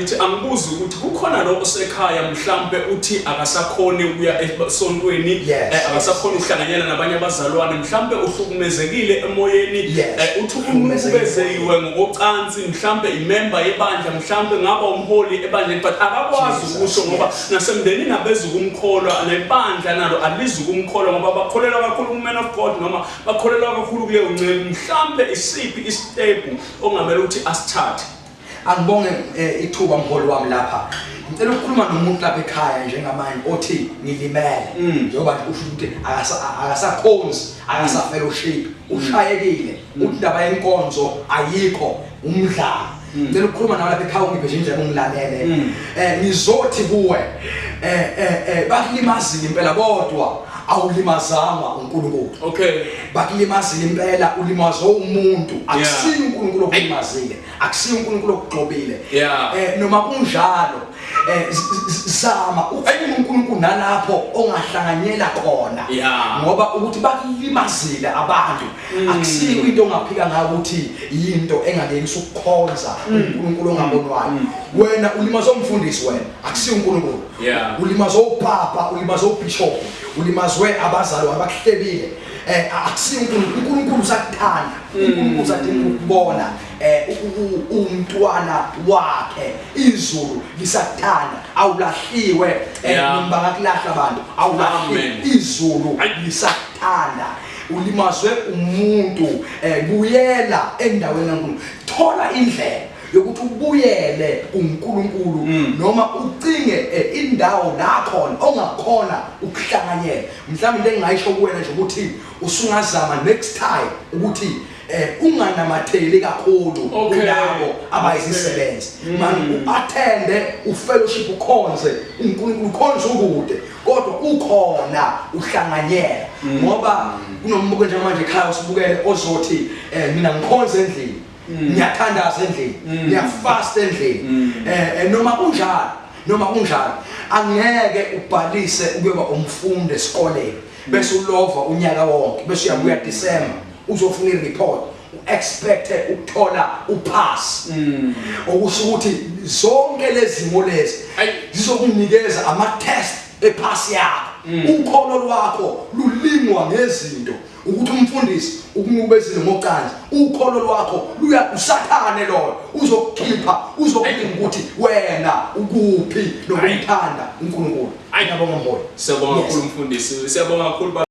Ngithi angibuze ukuthi kukhona lo osekhaya mhlampe uthi akasakhoni ukuya esontweni, akasakhoni ukuhlanganyela nabanye abazalwane, mhlampe uhlukumezekile emoyeni, uthi unukubezekiwe ngokocansi, mhlampe imember yebandla, mhlampe ngaba umholi ebandleni, but akakwazi ukusho ngoba nasemndenini abezukumkholwa, nebandla nalo alizukumkholwa ngoba bakholelwa kakhulu ku-man of God noma bakholelwa kakhulu kuleyo nceku. Mhlampe isiphi isitepu ongamele ukuthi asithathe? Angibonge ithuba, mholi wami. Lapha ngicela ukukhuluma nomuntu lapha ekhaya njengamanje othi ngilimele, njengoba nje usho ukuthi akasakhonzi, akasa-fellowship, ushayekile, uthi indaba yenkonzo ayikho umdlalo. Ngicela ukukhuluma nawe lapha ekhaya, ungiphe nje indlela, ungilalele. Ngizothi kuwe, bakulimazile impela, kodwa awulimazanga uNkulunkulu. Bakulimazile impela, ulimazwe umuntu, akusiyo uNkulunkulu okulimazile, akusiyo uNkulunkulu okugxobile. Noma kunjalo, zama ukufuna uNkulunkulu nalapho ongahlanganyela khona, ngoba ukuthi bakulimazile abantu akusiyo into ongaphika ngayo ukuthi yinto engangenisa ukukhonza uNkulunkulu ongabonwayo. Wena ulimazwe umfundisi wena, akusiyo uNkulunkulu. Ulimazwe upapa, ulimazwe ubishop, ulimazwe abazali abakuhlebile, akusiyo uNkulunkulu. uNkulunkulu usakuthanda, uNkulunkulu usadinga ukubona umntwana wakhe. Izulu lisakuthanda, awulahliwe. Noma bangakulahla abantu, awulahliwe. Amen. Izulu lisakuthanda. Ulimazwe umuntu, buyela endaweni kaNkulunkulu, thola indlela yokuthi ubuyele kuNkulunkulu, noma ucinge indawo la khona ongakhona ukuhlanganyela. Mhlawumbe into engingayisho kuwena nje ukuthi usungazama next time ukuthi unganamatheli kakhulu kulabo abayizisebenzi, manje uattende ufellowship, ukhonze uNkulunkulu, ukhonze ukude kodwa ukhona uhlanganyela, ngoba kunombuko njengamanje ekhaya usibukele ozothi, mina ngikhonze endlini, ngiyathandaza endlini, ngiyafast endlini." Noma kunjalo, noma kunjalo, angeke ubhalise ukuyoba umfundi esikoleni bese ulova unyaka wonke, bese uyabuya December uzofuna i-report, u-expecte ukuthola upass. Okusho ukuthi zonke lezi zimo lezi zizokunikeza ama-test ephasi yakho. Ukholo lwakho lulingwa ngezinto ukuthi umfundisi ukunukubezile ngocansi. Ukholo lwakho luya usathane loyo uzokukhipha, uzokulinga ukuthi wena ukuphi nokumthanda uNkulunkulu. Ngiyabonga, mholi. Siyabonga kakhulu, mfundisi, siyabonga kakhulu.